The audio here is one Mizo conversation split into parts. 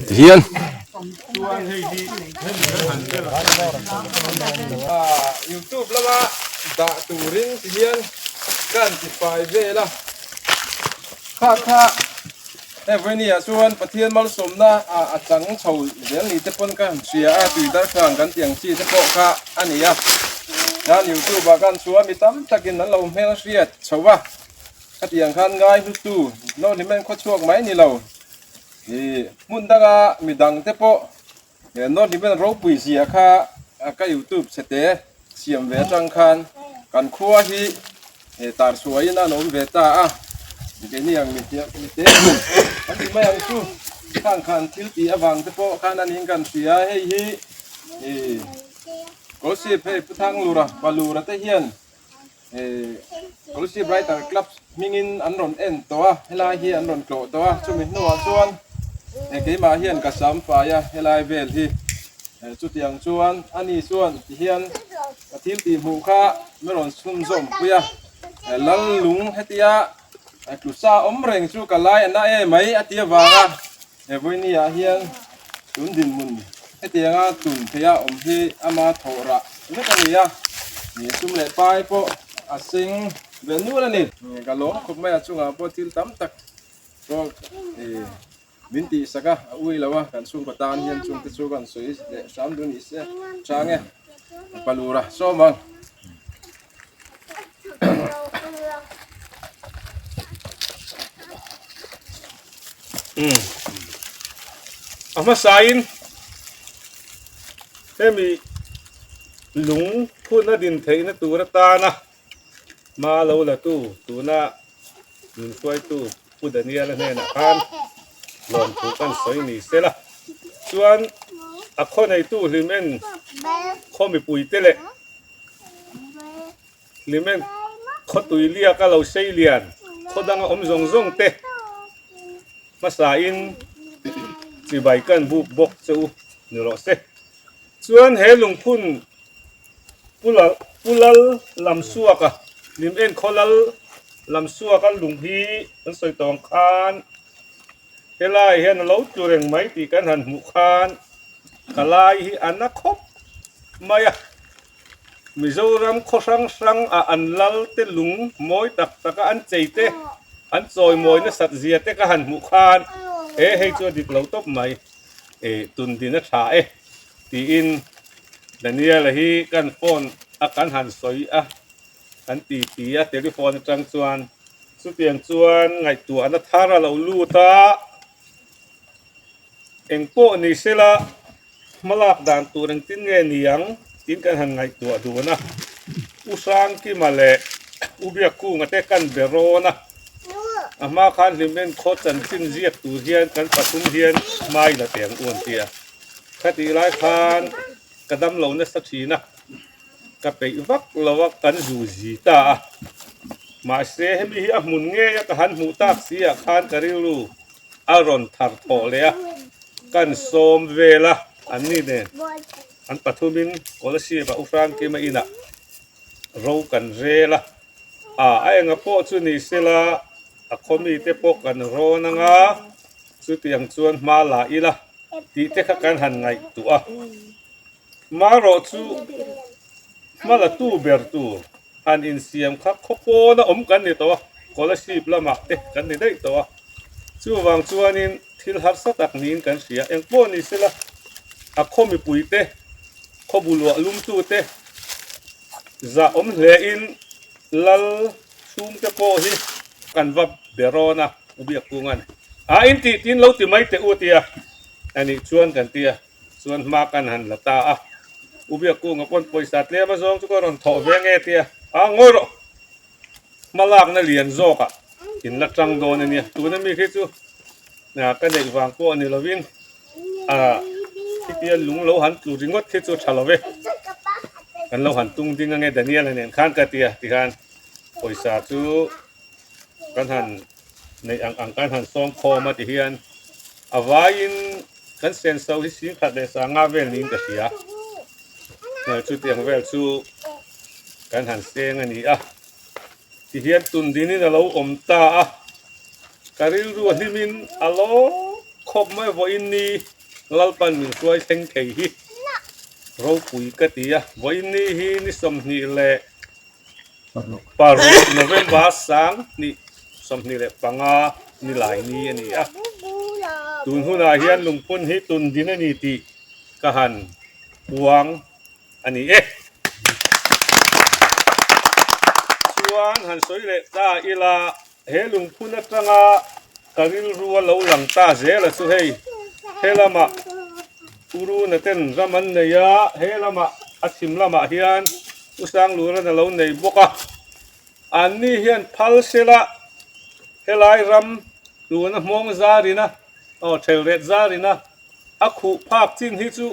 Tihian youtube lama dah turin tihian kan tifai vel a kha kha hei vawinia chuan Pathian malsawmna a chang chho zel ni te pawn ka han hria a tui darthlang kan tih ang chi te pawh kha a ni a chuan youtube ah khan chuan mi tam takin an lo hmelhriat chho a. Khatiang khan ngai hlutu North khaw chhuak mai ni lo. Ih hmun danga midang te pawh he North Hlimen ropui zia kha ka youtube chhe te siam ve atang khan kan khua hi he tar chhuahin an awm ve ta a. Keini ang mi mi te kan ti mai ang chu khang khan thil tih avang te pawh khan a ning kan hria hei hi ih Kawlsip hei Pu Thanglura Palura te hian Policy Writer Club hmingin an rawn en tawh a, helai hi an rawn tlawh tawh a, chumi hnuah chuan keimah hian ka sam fai a helai vel hi chutiang chuan ani chuan tihian ka thil tih hmuh kha min rawn chhunzawm pui a, lal lung hetia tlusa awm reng chu ka lai a na e mai a ti avanga he vawiini ah hian tun dinhmun hetianga tun theia awm hi ama thawh rah vek a ni a, sum leh pai pawh a seng ve nual a ni. Ka lawm khawp mai a chungah pawh thil tam tak pawh min tih sak a, a ui lo a, kan chhungkaw tan hian chungte chu kan sawi leh hram duh ni se chang e, Palura sawm ang. A hmasain hemi lung phun a din theihna tur atana hma lo la tu tuna min hruaitu Pu Daniel-a hnenah khan lawmthu kan sawi ni se la chuan a khaw neitu hlim en khaw mipuite leh Hlimen khawtui liak a lo sei lian khaw danga awm zawng zawng te hmasain chibai kan buk bawk che u ni rawh se. Chuan he lungphun Pu Lal Lamsuaka Hlimen khaw Lal Lamsuaka lung hi an sawi tawng khan helai hian a lo tlu reng mai tih kan han hmuh khan ka lai hi a na khawp mai a. Mizoram khaw hrang hrang ah an lal te lung mawi tak tak a an chei te an chawi mawi nasat zia te ka han hmuh khan e hei chu a dik lo tawp mai e tun din a tha e tiin Daniel-a hi kan phone a kan han sawi a kan ti ti a telephone atang chuan chutiang chuan ngaihtuahna thar a lo lut a Engpawh ni sela hmalak dan tur engtin nge ni ang tiin kan han ngaihtuah dun a. U Hrangkima leh U Biakkunga te kan be rawn a, a hma khan Hlimen khaw chanchin ziak tur hian kan pathum hian hmai la teh ang u an ti a. Khatih lai khan ka damlo nasa thin a, ka peih vak lo a, kan zu zi ta a. Mahse hemi hi a hmun ngei a ka han hmuh tak si ah khan ka rilru a rawn thar thawh leh a, kan sawm vel a, an ni nen an pathumin Kolasib ah U Hrangkima inah ro kan rel a, ah a enga pawh chu ni sela a khaw mite pawh kan rawn anga chutiang chuan hma la ila tih te kha kan han ngaihtuah a, marawh chu hma la tu ber tur Han insiam kha khaw pawna awm kan ni tawh a, Kolasib lamah te kan ni daih tawh a. Chuvang chuanin thil harsa tak niin kan hria. Engpawh ni sela, a khaw mipuite, khaw buluah lumtute zah awm hlein lal chhungte pawh hi kan va be rawn a, U Biakkunga'n a intih tiin lo ti mai teh u tia anih chuan kan ti a. Chuan hma kan han la ta a, U Biakkunga pawn pawisa tlem a zawng chu ka rawn thawh ve nge tia, a ngawi rawh, hma lakna lian zawkah in la tang dawn a nia, tuna mi khi chu ka neih vang pawh a ni lovin khitia lung lo han tlu ringawt khi chu tha lo ve, kan lo han tung ding ange Daniel-a nen khan ka ti a, tikhan pawisa chu kan han neih ang ang kan han sawm khawm a ti hian a vaiin kan senso hi singkhat leh sanga vel niin ka hria. Chutiang vel chu kan han seng a ni a. Tihian tun dinin a lo awm ta a, ka rilru a hlimin a lawm khawp mai vawiin ni Lalpan min hruai thleng thei hi ropui ka ti a. Vawiin ni hi ni 26 November 2025 ni lai ni a ni a. Tun hunah hian lungphun hi tun din a ni tih ka han puang a ni e. Chuan han sawi leh ta ila, he lungphun atanga ka rilru a lo lang ta zel a chu hei, he lamah Uruna ten ram an nei a, he lamah a chhim lamah hian U Sangluran a lo nei bawk a. Anni hian phal sela helai ram tuna hmawng zarina, aw thelret zarina a khuh phak chin hi chu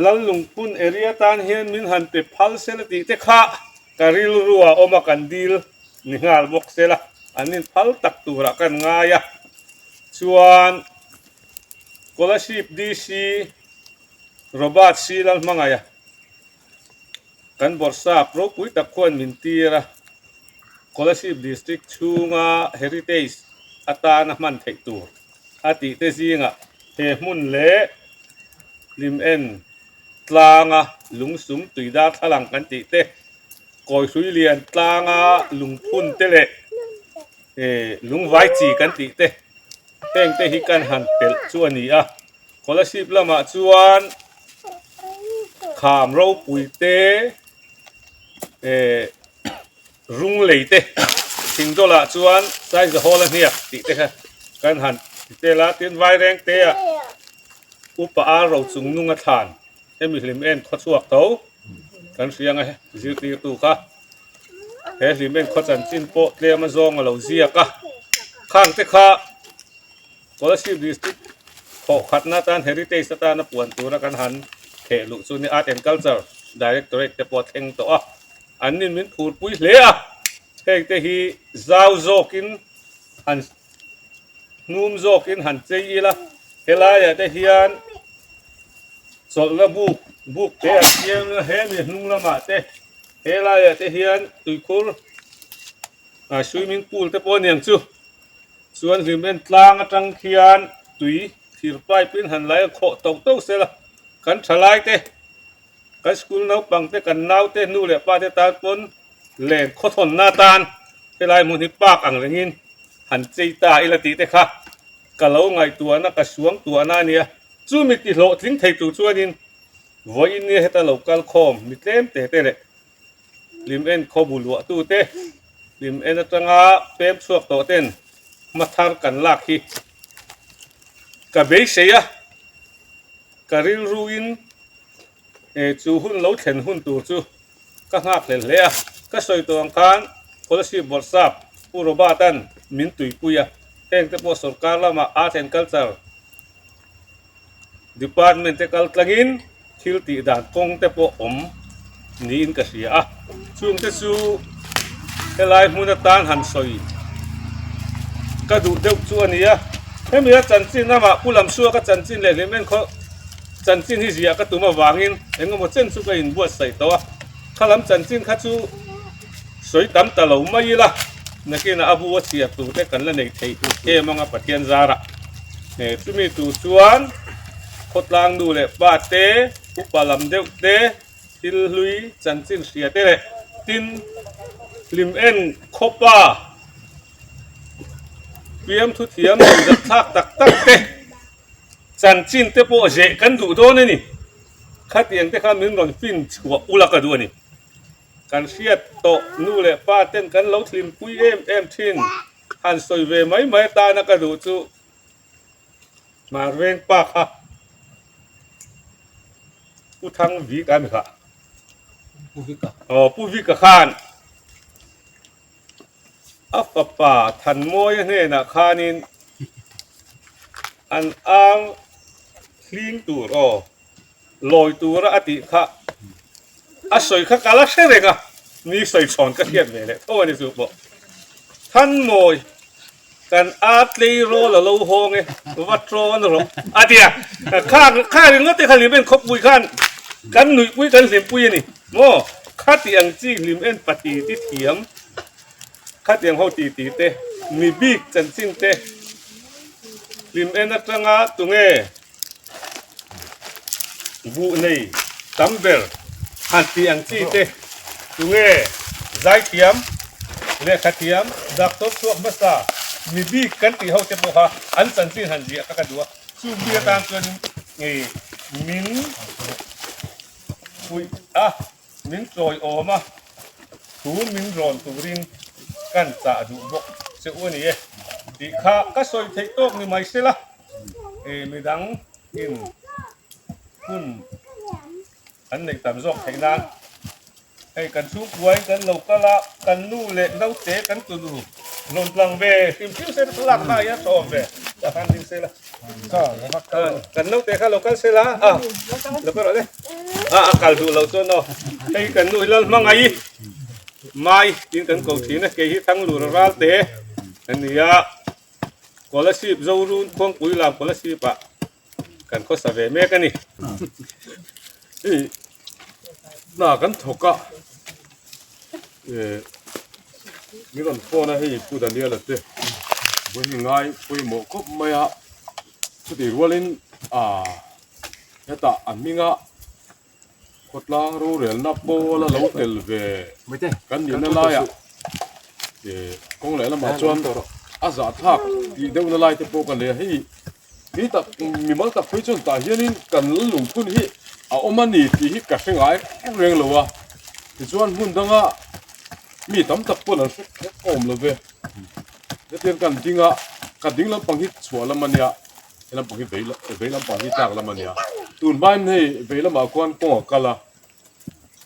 Lallungphun area tan hian min han pe phal sela tih te kha ka rilru a awm a, kan dil ni nghal bawk sela an in phal tak turah kan ngai a. Chuan Kolasib DC Robert C Lalhmangaih a kan bawrhsap ropui tak khuan min tir a, Kolasib District chhunga Heritage atana hman theih tur a tih te zingah he hmun leh hlim en tlanga lungsum tui darthlalang kan tih te, kawihrui lian tlanga lungphun te leh lungvai chi kan tih te heng te hi kan han telh chu a ni a. Kolasib lamah chuan kham ropui te eh rung lei te thingdawlah chuan Saizahawla hniak tih te kha kan han ti tel a, tin Vaireng te ah upa ar ro chung nung a thlan hemi hlim en khaw chhuak tho kan hria ang e zirtirtu kha he hlim en khaw chanchin pawh tlem a zawng a lo ziak a, khang te kha Kolasib District thawhkhatna atan Heritage atana puan tura kan han theh luh chu ni Art and Culture Directorate te pawh a thleng tawh a, an nin min phurpui hle a, heng te hi zau zawkin han hnum zawkin han chei ila, helaiah te hian chawlhna buk buk te an siam a, hemi hnung lamah te helaiah te hian tuikhur swimming pool te pawh a niang chu. Chuan hlimen tlang atang khian tui thir pipe in han lai a khawh to to sela, kan thalai te, kan school naupang te, kan nau te, nu leh pa te tan pawn len khawthawnna atan helai hmun hi park ang rengin han chei ta ila tih te kha ka lo ngaihtuahna ka suang tuahna a nia. Chumi ti hlawhtling thei tur chuanin vawiin nia heta lo kal khawm mi tlem te te leh Hlim en khaw bu luahtu te, hlim en atanga pem chhuak tawh ten hma thar kan lak hi ka beisei a, ka rilruin chu hun lo thlen hun tur chu ka nghak hlel hle a, ka sawi tawh ang khan Kolasib Bawrhsap Pu Robert-a'n min tuipui a, heng te pawh sorkar lamah Art and Culture Department te kal tlangin thil tih dan kawng te pawh awm niin ka hria a, chung te chu helai hmun atan han sawi ka duh deuh chu a ni a, hemi a chanchin amah Pu Lamsuaka chanchin leh Hlimen khaw chanchin hi ziah ka tum avangin engemaw chen chu ka inbuatsaih tawh a, khalam chanchin kha chu sawi tam ta lo mai ila nakinah a bu a chhiar tur te kan la nei thei em anga Pathian zarah chumi tur chuan khawtlang nu leh pa te upa lam deuh te thil hlui chanchin hria te leh tin hlim en khawpa piam thu thiam zat thlak tak tak te chanchin te pawh zeh kan duh dawn a ni khatiang te kha min rawn fin chhuah ula ka duh a ni. Kan hriat tawh nu leh pa ten kan lo thlimpui em em thin. Han sawi ve mai mai atana ka duh chu Hmarveng pa kha Pu Thang Vika a ni kha. Pu Vika. Aw Pu Vika khan a fapa Thanmawia hnenah khanin an ar hling tur aw Lawi tura a tih kha a sawi kha ka la hre reng a, mi sawi chhawn ka hriat ve leh tho a ni chu pawh. Thanmawi, kan a tleirawl a lo hawng e, va tawn rawh a ti a. Kha kha ringawt te kha Limen khawpui khan. Kan nuihpui kan hlimpui a ni maw? Khati ang chi hlim en pa ti ti thiam, khati ang ho ti ti te, mi bik chanchin te hlim en atanga tunge buh nei tam ber han tih ang chi te tunge zaithiam, lehkha thiam, doctor chhuak hmasa, mi bik kan tih ho te pawh kha an chanchin han ziah kha ka duh a. Chu mi atan chuanin nge min puih a, min chawiawm a, thu min rawn turin kan chah duh bawk che u a ni e tih kha ka sawi theih tawk ni mai sela, midang in hun an neih tam zawk theih nan hei kan chhungkuain kan lo kal a, kan nu leh naute kan tunu rawn tlang ve hrim hrim se thlalak hna hian tha awm ve tah khan ding sela kan naute kha lo kal sela a lo kal rawh le a a kal duh loh chuan aw hei kan nu hi lal hmangaih mai tin kan ko thin a kei hi Thanglura Ralte a ni a Kolasib Zorun Khuangpui lam Kolasib ah Kan khawsa ve mek a ni. Hei hna kan thawk a eh min rawn phone a hei Pu Daniel-a te vawi hi ngai pawimawh khawp mai a chutih rualin ah hetah a hminga khawtlang rorelna pawl a lo tel ve kan nihna laiah eh kawng leh lamah chuan a zahthlak tih deuhna lai te pawh ka nei a hei Mi tak, mimal tak phei chuan tah hianin kan lal lungphun hi a awm a ni tih hi ka hre ngai reng reng lo a, tichuan hmun danga mi tam tak pawn an hre kher awm lo ve. Hetiang kan ding a, ka ding lampang hi chhuah lam a nia, he lampang hi vei vei lampang hi tlak lam a nia. Tun hmain hei vei lamah khuan kawng a kal a,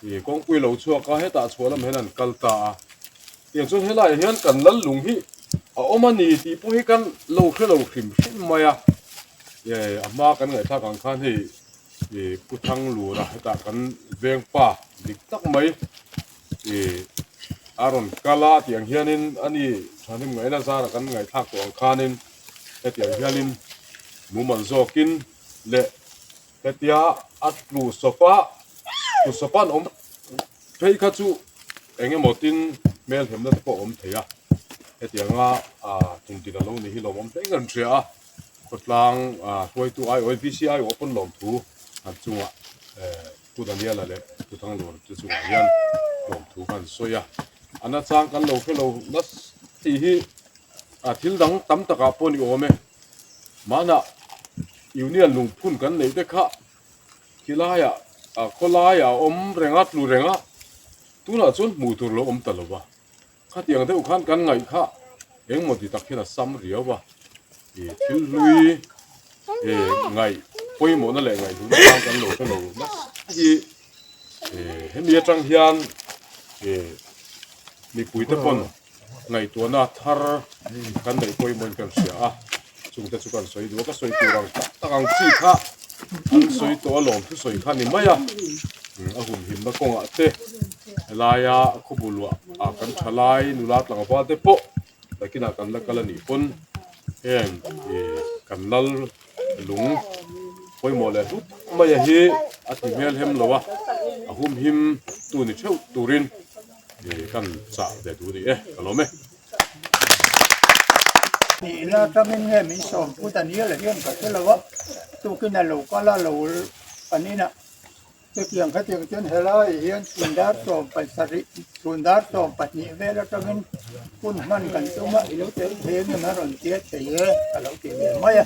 ih kawngpui lo chhuak a, hetah chhuah lamah hian an kal ta a. Tiang chuan helaiah hian kan lal lung hi a awm a ni tih pawh hi kan lo hre lo hrim hrim mai a, eh a hma kan ngaihthlak ang khan hei ih Pu Thanglura hetah kan veng pa dik tak mai ih a rawn kal a tiang hianin a ni thahnem ngaihna zara kan ngaihthlak tawh ang khanin hetiang hianin mumal zawkin leh hetia a tlu sawp a tlu sawp a an awm Phei kha chu eng emaw tin hmel hemna te pawh a awm thei a, hetianga tum tin a lo ni hi lawmawm hle kan hria a, khawtlang hruaitu aiawh VC aiawh pawn lawmthu an chungah Pu Daniela leh Pu Thanglura te chungah hian lawmthu kan sawi a, a nachang kan lo hre lo nasa tih hi thil dang tam takah pawh ni awm e, mahna Union lungphun kan neih te kha Khilaiah ah khawlaiah a awm reng a, tlu reng a, tunah chuan hmuh tur lo awm ta lo va. Khatiang deuh khan kan ngaih kha engmaw ti tak hian a sam riau a, ih thil hlui ih ngaih pawimawhna leh ngaihhluhna tan kan lo hre lo nasa hi ih hemi atang hian ih mipuite pawn Ngaihtuahna thar kan neih pawimawhin kan hria a, chungte chu kan sawi duh a, ka sawi tur ang tak tak ang chi kha an sawi tawh alawm thusawi kha ni mai a, a humhimna kawngah te helaia khawbuluah ah kan tha lai nula tlangval te pawh nakinah kan la kal a nih pawn heng ih kan lal lung pawimawh leh hlu tak mai a hi a ti hmel hem lo a, a humhim tu ni theuh turin. Kan chah ve duh ni e, ka lawm e. Nihna atangin nge min sawm Pu Daniel a hian ka hre lo a, tukin a lo kal a lo kan inah chutiang khatiang chuan helai hian chhundar sawm pasarih chhundar 12 vel atangin hun hman kan tum a, i lo tel thei angem a rawn tia thei e ka lo ti ve mai a,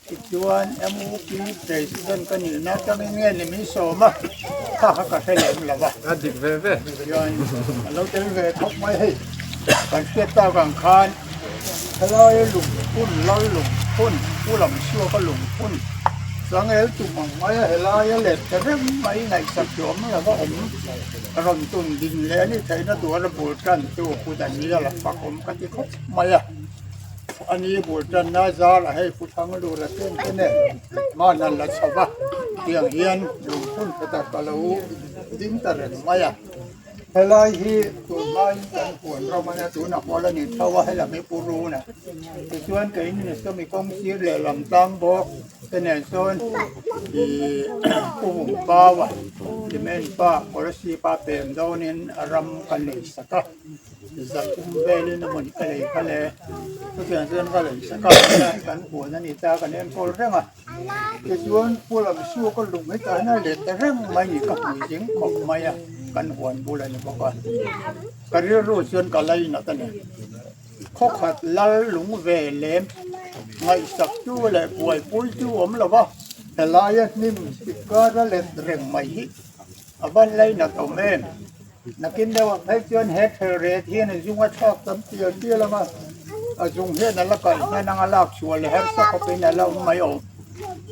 tichuan MUP President ka nihna atangin nge ni min sawm a, kha kha ka hre lem lo va. A dik ve ve. Tichuan a lo tel ve khawp mai hei, kan hriat tak ang khan helaia lungphun, lal lungphun, pu lam chhuaka lungphun, changel tum ang maia helaia let ta reng mai ngaihsak chu awm lo va awm. Rawn tun din leh a ni theihna tura bul tan chu Pu Daniel a fak awm ka ti khawp mai a, a ni bul tanna zarah hei Pu Thanglura ten te nen hman an la chho va, tiang hian lungphun tha tak a lo ding ta reng mai a. Helai hi tun hmain kan huan ram a nia, tunah pawh la ni tho a, helam hi Pu Runa. Tichuan keini ni sawmi kawng sir leh lam tlang bawk te nen sawn ih Pu Vungpaua cement pa Kolasib-a pem dawnin a ram ka lei sak a, zathum velin a mawni ka lei kha le. Chutiang chuan ka lei sak a, helai kan huan a ni ta, kan enkawl reng a. Tichuan Pu Lamsuaka lung hi tah hian a let ta reng mai ni ka hmui zing khawp mai a, kan huan bul a ni bawk a. Ka rilru chuan ka lainat a ni. Khawkhat lal lung ve lem ngaihsaktu leh buaipuitu awm lo va, helaia hnim tikar a let reng mai hi a van lainat awm em? Nakin deuhah phei chuan he thelret hian a zung a thlak tam tial tial ang a, a zung hian a la kalh hnan ang a lak chhuah leh harsa khawpin a la awm mai awm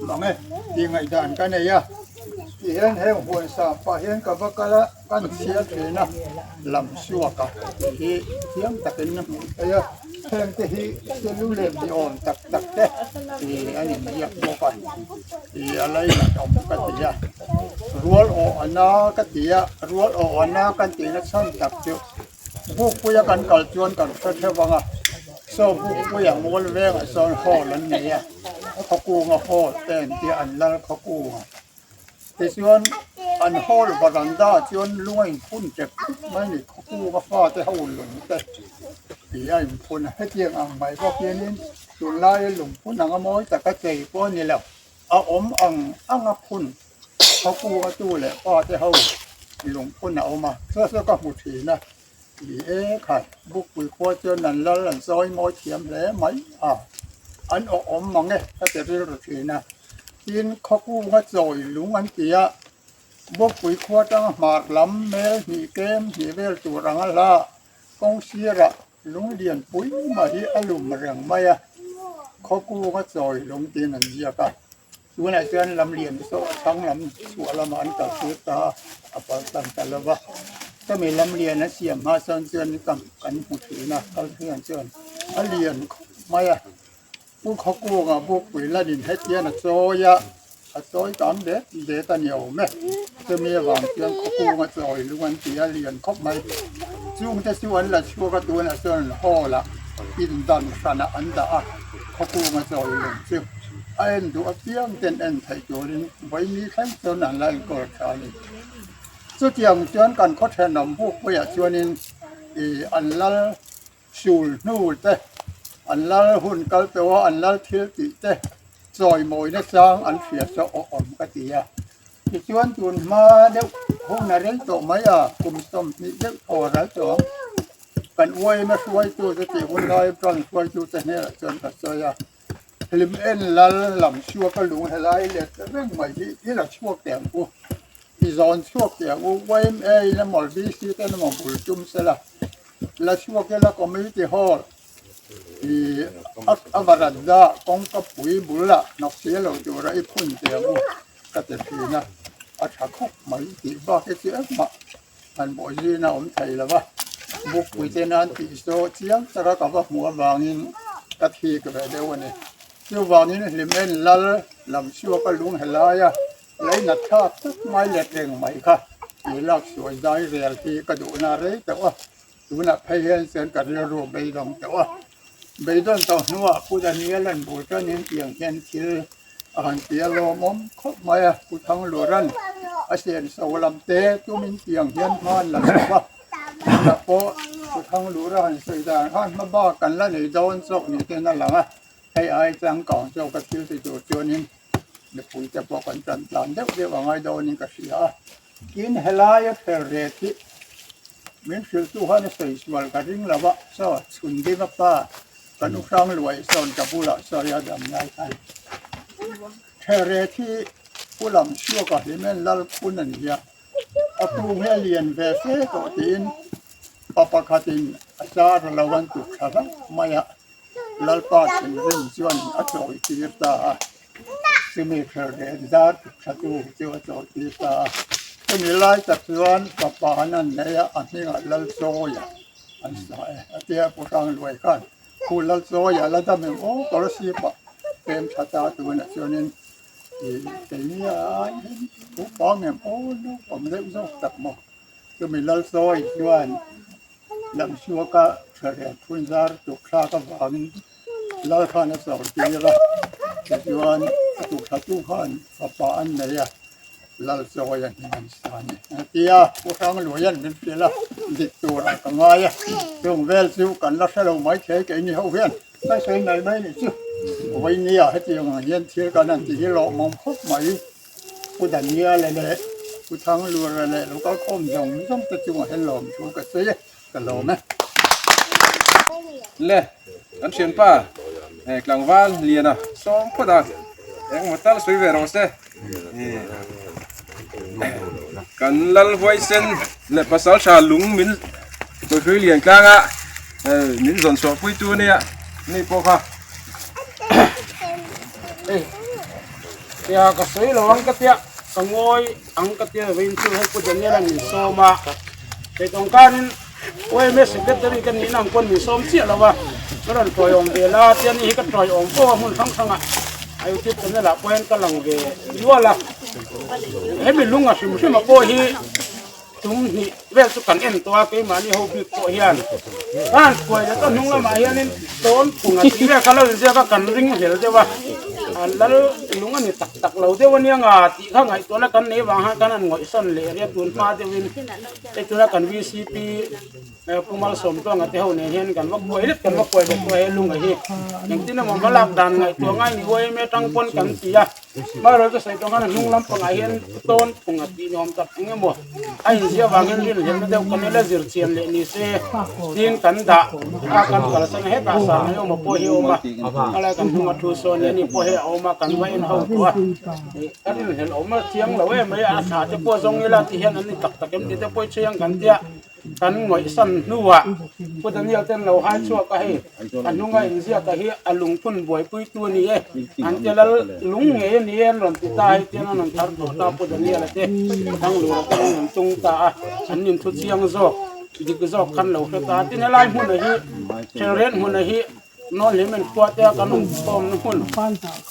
mang e tih ngaihdan ka nei a. Tihian heng huan sang pah hian ka va kal a, kan chhiar thin a, lam suak a tih hi thiam takin a hmuh theih a, heng te hi selu lem ni awm tak tak te ih an inziak bawk a, ih a lainat awm ka ti a. Rual awh a na ka ti a, rual awh a na kan tih na chhan tak chu Bukpuia kan kal chuan kan hre theuh ang a, saw Bukpuia mual vengah sawn hall an nei a, khawkunga hall te an tia an lal khawkunga. Tichuan an hall varanda ah chuan lung a inphun tep tep mai a ni, khawkunga fate ho lung te tih a inphun a, hetiang ang mai bawk hianin tunlaia lungphun anga mawi taka chei pawh a ni lo. A awm ang ang a phun khawkunga tu leh pa te ho lungphun a awm a, chu chu ka hmu thin a, ni e khai Bukpui khua chuan an lal an sawi mawi thiam hle mai a, an awh awm mang e ka ti rilru thin a, tin khawkunga chawi lung an ti a, Bukpui khua tanga hmar lam mel hnih kem hnih vel tur anga hla kawng sirah Lung lian pui mah hi a lum reng mai a, khawkunga chawi lung tiin an ziak a, tunah chuan lam lian saw a chhang lam chhuah lamah an kal tir ta a, a pal tan ta lo va, chumi lam lian a siam hma sawn chuan kan hmu thin a, kal hian chuan a lian khawp mai a. Pu Khawkunga bukpui lanin hetian a chawi a, a chawi tam det det a ni awm e. Chumi avang chuan Khawkunga chawi lung an ti a lian khawp mai. Chungte chu an la chhuak a tunah chuan an hall ah indan hranah an dah a, Khawkunga chawi lung chu a en duh apiang ten en theih turin vaimi thleng chuan an la enkawl tha a ni. Chutiang chuan kan khaw thenawm bukpuiah chuanin ih an lal Sul hnu te, an lal hun kal tawh a, an lal thil tih te chawimawi nachang an hria saw aw awm ka ti a. Tichuan tun hma deuh hun a rei tawh mai a, kum 20 deuh thaw a ral tawh ang. Kan uaima hruaitu te tih hun lai branch hruaitu te hnenah chuan ka sawi a, hlim en lal lam chhuak a lung helai let reng mai hi i la chhuak teh ang u, i zawn chhuak teh ang u, yma in emaw VC ten emaw bul tum sela. La chhuak ila community hall ih a varanda kawngka pui bulah hnawk si lo tura i phun teh ang u ka ti thin a, a tha khawp mai tih bak hi chu engmah han bawh zin a awm thei lo va, bukpui te nan tih saw chiang taka ka va hmuh avangin ka thik ve deuh a ni. Chuvangin hlim en lal lam chhuak a lung helai a. Leinat thlak tak mai let reng mai kha tih lak suai zai rel hi ka duhna rei tawh a, tunah phei hian chuan ka rilru beidawng tawh a. Beidawn tawh hnuah Pu Daniel an bul tanin tiang hian thil a han ti a lawmawm khawp mai a, Pu Thanglura'n a senso lam te tumin tiang hian hma an la chho va, tunah pawh Pu Thanglura han sawi dan khan hma bak kan la nei dawn chawk ni ten a lang a, hei ai changkang zawk a thil ti tur chuanin mipui te pawh kan tan tlan deuh deuh a ngai dawnin ka hria a, tin helaia pher ret hi min hrilhtu khan a sawi sual ka ring lo a, saw chhun ding a pa kan u hrang luai sawn ka bulah sawi a dam lai khan pher ret hi pu lam chhuak a hlimen lal phun a ni a, a kung hi a lian ve fe tawh tiin pa pakhatin a zar lo an tuk thla hlauh mai a. Lalpa thinrim chuan a chawi tir ta a, chumi kher leh zar tha tu chu a chawi tir ta a. Chumi lai tak chuan fapa an han nei a, a hmingah Lalchawia an sa e. A tia Pu Hrangluai khan khu Lalchawia la dam em aw Kolasib-ah pem tha ta tunah chuanin ih keini ai hian upa ngem aw naupang deuh zawk tak maw. Chumi Lalsawi chuan Lamsuaka Thlarel phunzar tuk thlak avangin Lal khan a chawr tir a, tichuan a tuk thlatu khan fapa an nei a, Lalsawi a hming an sa a ni. A ti a, Pu Hrangluaia'n min hrilh a, dik turah ka ngai a, chung vel chu kan la hre lo maithei keini ho hian ka sawi mai mai ni chu. Vawinia hetiang ang hian thil kan han ti hi lawmawm khawp mai. Pu Daniela leh Pu Thanglura leh lo kalkhawm zawng zawng te chungah hian lawm thu ka sawi e, ka lawm e. Le, kan thianpa tlangval Liana sawm phawt a, engmaw tal sawi ve rawh se. Kan lal huaisen leh pasal tha lung min tawihhrui lian tlanga min zawn chhuah pui tu ania ni pawh kha. Tia ka sawi lo ang ka tia ka ngawi ang ka tia vein chu hei Pu Daniel a min sawm a hei tawng kanin YMA secretary ka nihna ang pawn min sawm chiah lo a ka rawn tawiawm ve la tia ni hi ka tawiawm fo a hmun hrang hrang ah a youtube channel ah pawh hian ka lang ve nual a hemi lung a hrim hrim a pawh hi Tum hnih vel chu kan en tawh a, keimahni ho bik pawh hian khan khuai leh ka hnung lamah hianin tawn phung a tih vel kha lo inziak a, kan ring hlel deuh a, a lal lung a ni tak tak lo deuh ania nga tih kha ngaihtuahna kan nei vang khan kan han ngawihsan leh ria tun hma deuhin hei tuna kan VCP Pu Malsawmtuanga te ho nen hian kan va kuai lek kan va kuai leh tawh a he lunga hi engtin emaw hmalak dan ngaihtuah ngai ni uaim atang pawn kan ti a. Hmarawh ka sawi tawh khan a hnung lampangah hian tawn phung a tih nuam tak eng emaw a inziah avang hian rinhlelhna deuh kan ila zir chian leh ni se tin kan dah a kan kalsan a hetah sang hi awm a pawh hi a awm a a lai kan hnunga thu sawn nia ni pawh hi a awm a kan va en ho tawh a ih ka rinhlelh awm a chiang lo em mai a a thla te pawh zawng ila ti hian an ni tak tak em tih te pawh hi chhui ang kan tia. Kan ngawihsan hnuah Pu Daniel ten lo hai chhuak a hei a hnunga inziak a hi a lungphun buaipuitu a ni e an ti lal lung ngei a ni e an rawn ti ta hei tiang an rawn thar tawh ta Pu Daniel a te Thanglura te an rawn tung ta a an inthu chiang zawk dik zawk khan lo hre ta tin helai hmun a hi Thelret hmun a hi Nawlhlimin khua te a kan awm khawmna hmun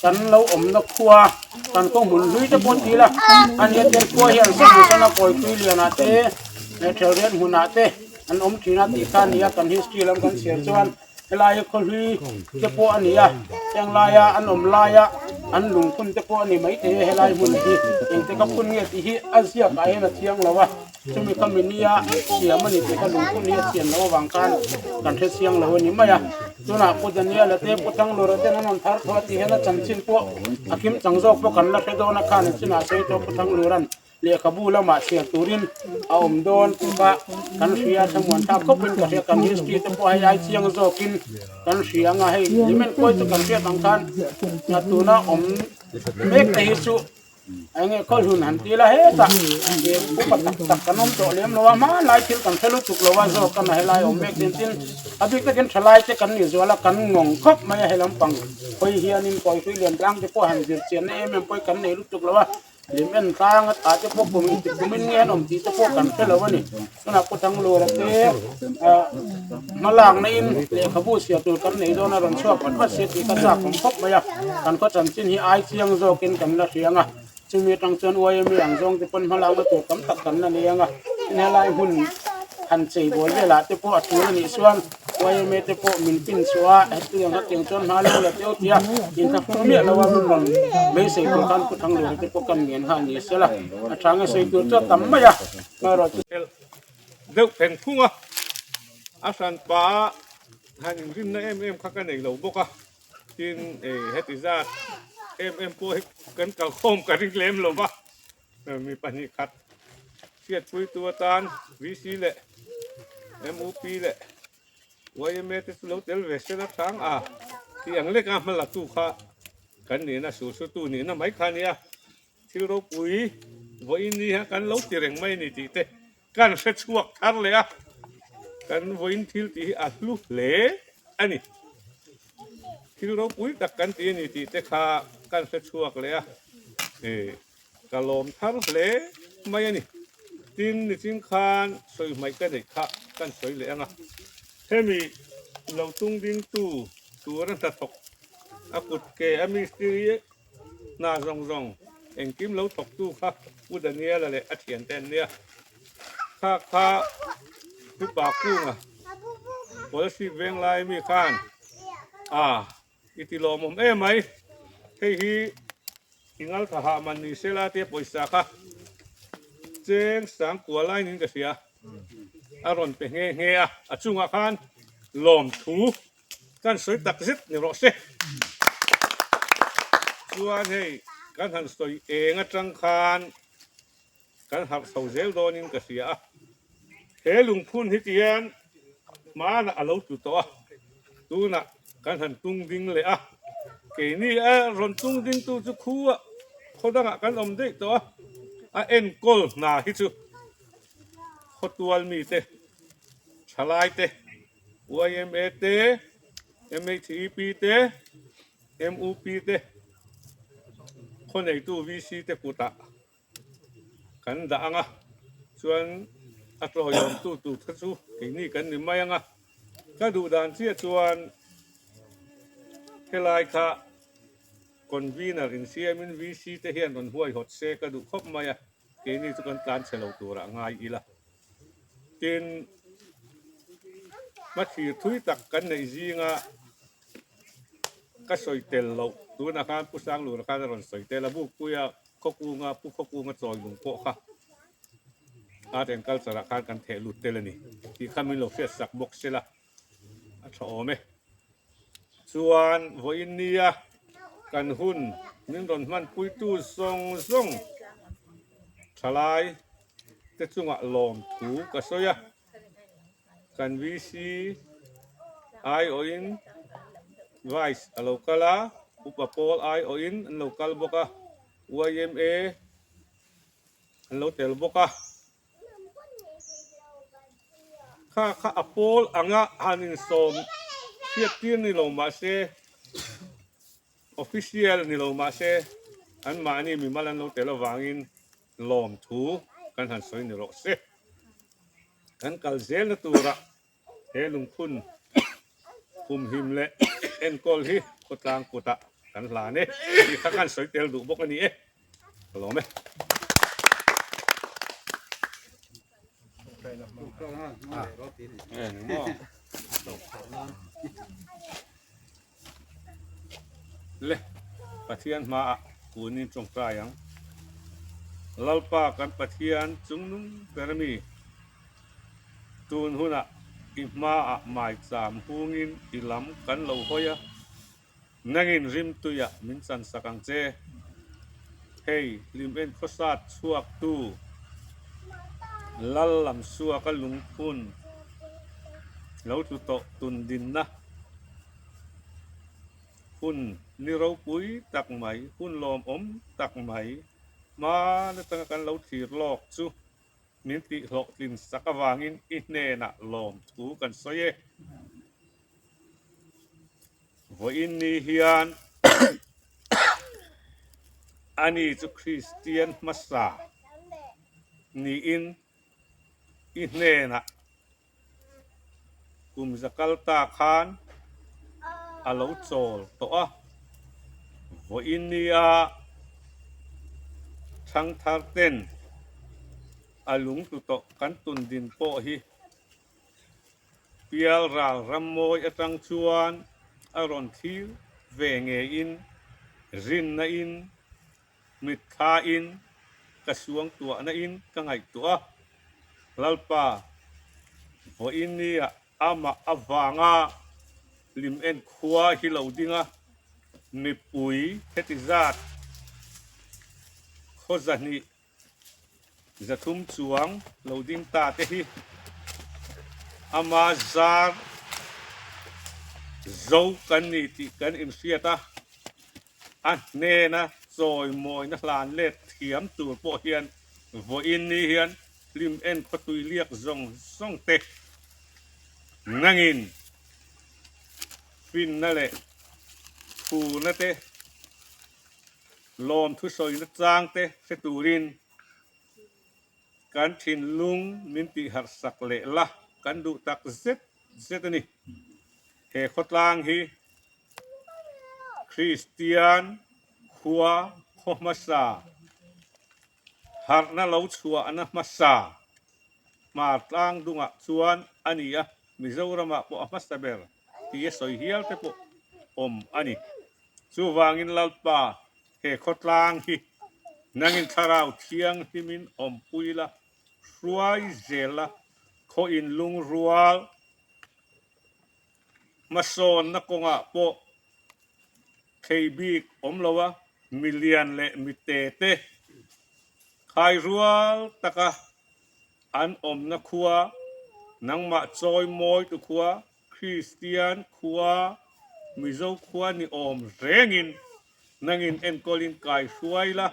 kan lo awmna khua kan khaw hmun hlui te pawh ti ila a nia tel khua hian sawn sawn a kawi tui lianah te leh thelriat hmunah te an awm thin a tih kha a ni a kan history lam kan chhiar chuan helai hi khaw hlui te pawh a ni a heng laia an awm laia an lungphun te pawh a ni maithei a helai hmun hi engte ka phun nge tih hi a ziakah hian a chiang lo a. Chumi kha minia siam a ni tih kha lungphun hi a chian loh avang khan kan hre chiang lo a ni mai a. Tunah Pu Daniel a te, Pu Thanglura ten an rawn thar thaw a tih hian a chanchin pawh a kim chang zawk pawh kan la hre dawn a khan a chinah sawi tawh Pu Thanglura'n lehkhabu lamah chhiar turin a awm dawn tih kha kan hria a thlamuan thlak khawpin ka hria kan history te pawh hei ai chiang zawkin kan hria anga hei hlimen kawi chu kan hriat ang khan tuna awm mek te hi chu Enge khawlhun han ti la hetah upa tak tak kan awm tawh lem lo a hmanlai thil kan hre lutuk lo a zawk a helai awm mek din tin a bik takin thalai te kan ni zual a kan ngawng khawp mai a he lampang hawi hianin kawihrui lian tlang te pawh han zir chianna em em pawh hi kan nei lutuk lo a lim en tlang a tah te pawh kum inti kumin nge an awm tih te pawh kan hre lo a ni. Tunah Pu Thanglura te hma lakna in lehkhabu chhiar tur kan nei dawn a rawn chhuak vat vat si tih ka chak awm khawp mai a, kan khaw chanchin hi ai chiang zawkin kan la hria ang a, chumi atang chuan YMA ang zawng te pawn hma lakna tur tam tak kan la nei ang a, tin helai hmun han chei bawl velah te pawh a tul a nih chuan YMA te pawh min pin chhuah a, hetiang hetiang chuan hma lo la teuh tia inthlahrung miah lo a min rawn beisei tur khan Pu Thanglura te pawh kan ngen nghal ni sela a tha nge sawi tur chu a tam mai a. Deuh pheng phung a, a hranpa a han inrinna em em kha ka nei lo bawk a, tin heti zat em em pawh hi kan kalkhawm ka ring lem lo va, mi pahnih khat hriatpuitu atan VC leh MUP leh YMA te chu lo tel ve sela hrang a tih ang leka hma latu kha kan nihna sulsutu nihna mai kha a nia. Thil ropui vawiin ni hian kan lo ti reng mai a ni tih te kan hre chhuak thar leh a, kan vawiin thil tih hi a hlu hle a ni. Thil ropui tak kan ti a ni tih te kha kan hre chhuak leh a, ih ka lawm thar hle mai a ni. Tin, nichin khan sawi hmaih ka neih kha kan sawi leh ang a, hemi lo tung dingtu tura hnathawk a kut ke a mistiri Hna zawng zawng engkim lo thawktu kha Pu Daniela leh a thiante an nia. Kha kha Pupa Kunga Kawlsip Venglai mi khan a i ti lawmawm em mai. Hei hi i ngaltha hah man ni sela tia pawisa kha cheng sang kua laiin ka hria a rawn pe nghe nghe a, a chungah khan lawmthu Kan sawi tak zet ni rawh se. Chuan hei kan han sawi eng atang khan kan harh chho zel dawnin ka hria a. He lungphun hi tihian hmanah a lo tlu tawh a, tunah kan han tung ding leh a. Keini a rawn tung dingtu chu khua khaw dangah kan awm daih tawh a, a enkawl hna hi chu khawtual mite, thalaite, Yma te, MHEP te, MUP te, khawneitu VC te kutah kan dah ang a, chuan a tlawihawmtu tur kha chu keini kan ni mai ang a, ka duh dan chiah chuan helai kha convener insiamin VC te hian rawn huaihawt se ka duh khawp mai a, keini chu kan tlan chhe lo turah ngai ila. Tin, hmathlir thui tak kan neih zinga ka sawi tel loh tunah khan Pu Sanglura khan a rawn sawi tel a, Bukpuia Khawkunga Pu Khawkunga chawi lung pawh kha Art and Culture ah khan kan theh lut tel a ni tih kha min lo hriat sak bawk sela a tha awm e. Chuan vawiin nia kan hun min rawn hmanpuitu zawng zawng thalai te chungah lawmthu ka sawi a, kan VC aiawhin Vice a lo kal a, Upa Pawl aiawhin an lo kal bawk a, yma an lo tel bawk a. Kha kha a pawl anga han insawm hriat tir ni lo mahse official ni lo mahse anmahni mimal an lo tel avangin lawmthu kan han sawi ni rawh se. Kan kal zelna turah he lungphun humhim leh enkawl hi khawtlang kutah kan hlan e tih kha kan sawi tel duh bawk a ni e. Ka lawm e. Le Pathian hmaah kunin tawngtai ang. Lalpa kan Pathian chungnung ber ami tun hunah i hmaah maicham hungin i lam kan lo hawi a, nangin rimtuiah min chansak ang che. Hei hlim en khawsat chhuaktu Lal Lamsuaka lungphun lo tlu tawh tun dinna. Hun ni ropui tak mai, hun lawmawm tak mai, hman atanga kan lo thlir lawk chu min tihhlawhtlin sak avangin i hnenah lawmthu kan sawi e. Vawiin ni hian ani chu Kristian hmasa niin i hnenah Kum za kal ta khan a lo chawl tawh a, vawiin nia thangthar ten a lungtlu tawh kan tun din pawh hi Pialral rammawi atang chuan a rawn thlir ve ngeiin rinna in Mitthlain ka suangtuahna in ka ngaihtuah a, Lalpa, vawiin nia amah avanga lim en khua hi lo ding a, mipui heti zat khaw zahnih 300 chuang lo ding ta te hi ama zar zo kan ni tih kan inhriat a. A hnena chawimawina hlan let thiam tur pawh hian vawiin ni hian hlim en khawtui liak zawng zawng te nangin finna leh phurna te lawmthu sawina chang te hre turin kan thinlung min tihharh sak leh la kan duh tak zet zet a ni. He khawtlang hi Kristian khua khaw hmasa, harhna lo chhuahna hmasa, Hmar tlang dungah chuan a ni a, Mizoramah pawh a hmasa ber tih a sawi hial te pawh awm a ni. Chuvangin Lalpa, he khawtlang hi nangin thlarau thianghlimin awmpui la, hruai zel la, khaw inlungrual hmasawnna kawngah pawh thei bik awm lo a, milian leh mite te khai rual taka an awmna khua, nangmah chawi mawi tu khua, Kristian khua, Mizo khua ni awm rengin nangin enkawlin kai hruai la,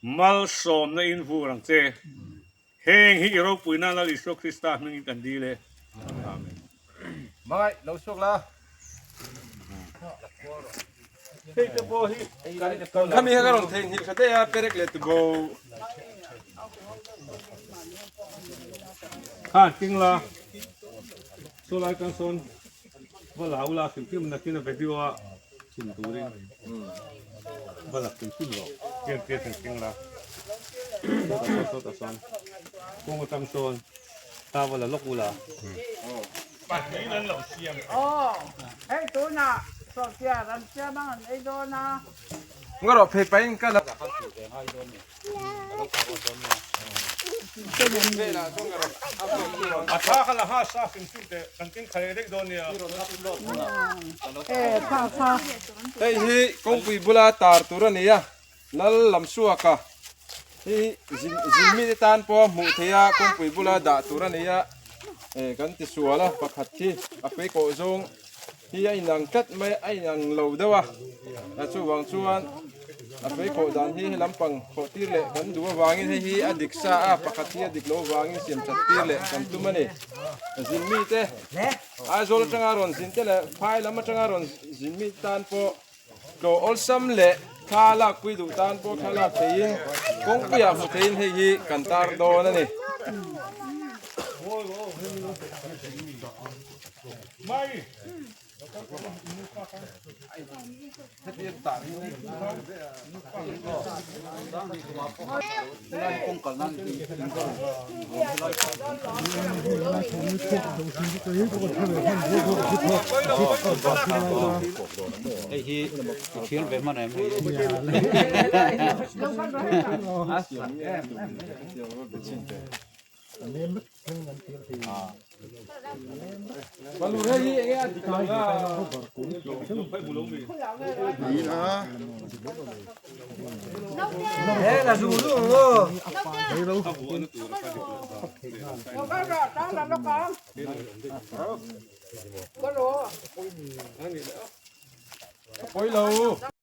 Malsawmna in vur ang che. Heng hi i ropui nan Lal Isua Krista hmingin kan dil e. Amen. Hmangaih lo chhuak la. Hei te pawh hi kan Khami kha ka rawn theihnghilh tha daih a, perek leh tubo. Khan ting la, saw lai tan sawn va la ula hrim hrim nakin a video a chhun turin va la hrim hrim rawh ken tir hrim hrim la sawtah sawn sawtah sawn kawng atang sawn ta va la lawk ula pahnihin an lo siam Aw, hei tunah sawhchiar an siam ang an ei dawn a. Nga rawh phei pahin ka la. A tha kha la ha sa hrim hrim teh kan keng kha leh daih dawn nia. Hei hi kawngpui bula tar tur a ni a, Lal Lamsuaka hi zin mite tan pawh hmuh theih a kawngpui bula dah tur a ni a, kan ti sual a pakhat khi a fei kawh zawng hi a inang tlat mai a inang lo deuh a a chuvang chuan a fei khawh dan hi he lampang khawh tir leh kan duh avangin hei hi a dik sa a pakhat hi a dik loh avangin siam that tir leh kan tum a ni zin mite Aizawl atanga rawn zin te leh phai lam atanga rawn zin mi tan pawh tlawh awlsam leh thla lakpui duh tan pawh thla lak theihin kawngpuiah hmu theihin hei hi kan tar dawn a ni. Pawilo.